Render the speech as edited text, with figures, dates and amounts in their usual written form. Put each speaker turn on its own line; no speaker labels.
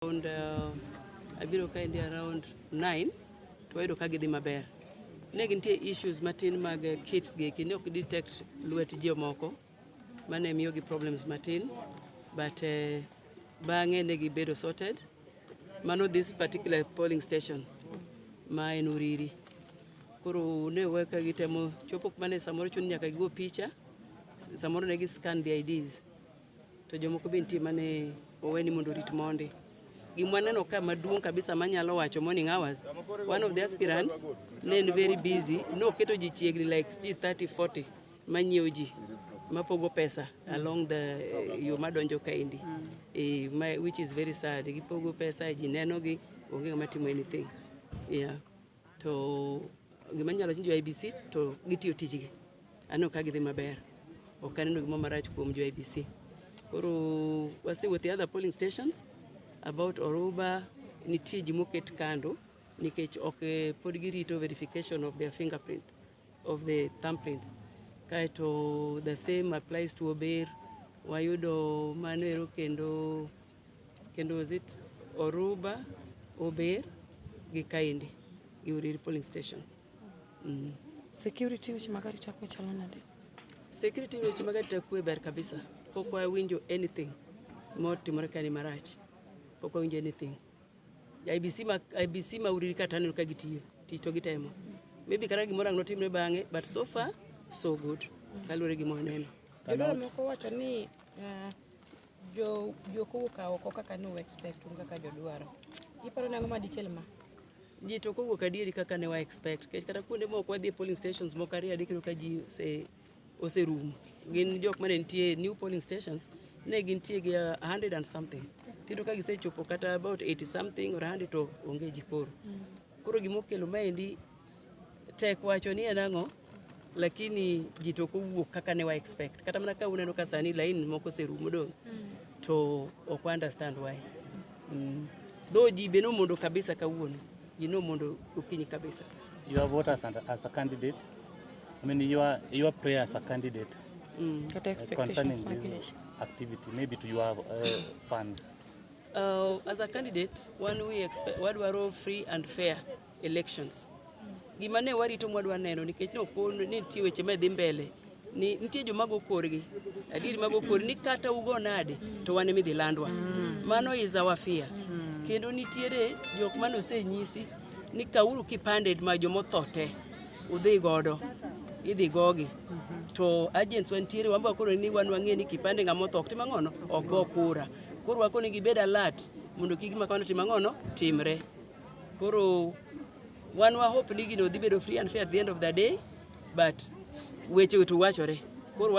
Around, abiro kaendi around 9 to wayudo ka gidhi maber. Ne gintie issues matin mag kits gi eki ne ok detect lwet jomoko mane miyogi problems matin, but bang'e ne gibedo sorted. Mano this particular polling station ma en Uriri. Koro ne we ka gitemo chopo kuma ne samoro chuno nyaka gigo picha, samoro ne gi scan the IDs. To jomoko be nitie mane owe ni mondo orit mondi. Gima waneno ka maduong' kabisa manyalo wacho, morning hours, one of the aspirants ne en very busy, noketo ji chiegni like sijui 30 40 manyiewo ji mapogo pesa along the yo madonjo kaendi. Ma, which is very sad. Gipogo pesa, ji neno gi, onge ng'ama timo anything. Yeah. To gima anyalo wacho ni jo IEBC to gitiyo tijgi. Aneno ka gidhi maber. Ok aneno gimoro marach kuom jo IEBC. Koro wasewuotho e other polling stations about Oruba, nitie ji moket kando nikech ok pod girito verification of their fingerprint, of the thumbprints. Kaeto the same applies to Ober. Wayudo mano ero kendo was it Oruba, Ober gi Kaendi gi Uriri polling station.
Security, weche mag arita kwe chalo nade?
Security, weche mag arita kwe ber kabisa. Pok wawinjo anything motimore ka ni marach. Pok wawinjo anything. IEBC ma Uriri kata aneno ka gitiyo, tich to gitemo. Maybe kata gimoro ang' notimre bang'e, but so far so good. Kaluwore gi mwaneno.
Jodolo moko wacho ni jo jok owuok oko kaka ne expect un kaka jodwaro. Iparo ni ang'o madikel ma?
Ji to ok owuok adieri kaka ne wa expect. Nikech kata kuonde moko wadhi e polling stations moko ariyo adek, iyudo ka ji oserumo. Gin jok mane nitie new polling stations, ne gintie gi 100 and something. Tiyudo ka gisechopo kata about 80 something or 100 to onge ji koro. Koro gimokelo maendi tek wacho ni en ang'o, lakini ji to ok owuok kaka ne wa expect. Kata mana ka uneno ka sani line moko oserumo dong', to ok wa understand why. Though ji be nomondo kabisa kawuono, ji nomondo gokinyi kabisa.
Your vote as a candidate, I mean your prayer as a candidate
Kata expectations
concerning
magi.
This activity, maybe to your fans.
As a candidate, one we expect wadwaro free and fair elections. Gima ne warito mwadwa neno nikech nokon ni nitie weche madhi mbele ni nitie joma go korgi adieri mago korgi ni kata ugo nade to wan emidhi landwa. Mano is our fear. Kendo nitiere jok mane osenyisi ni kawuru kipande ma jomotho te udhi godo idhi gogi to agents wantiere wan be wakoro ni wan wang'e ni kipande ng'ama otho ok tim ang'ono ok go kura. Koro wakoni gibed alert mondo kik gima kamano tim ang'ono timre. Koro wan wa hope ni gino dhi bedo free and fair at the end of the day, but weche to wachore koro wan.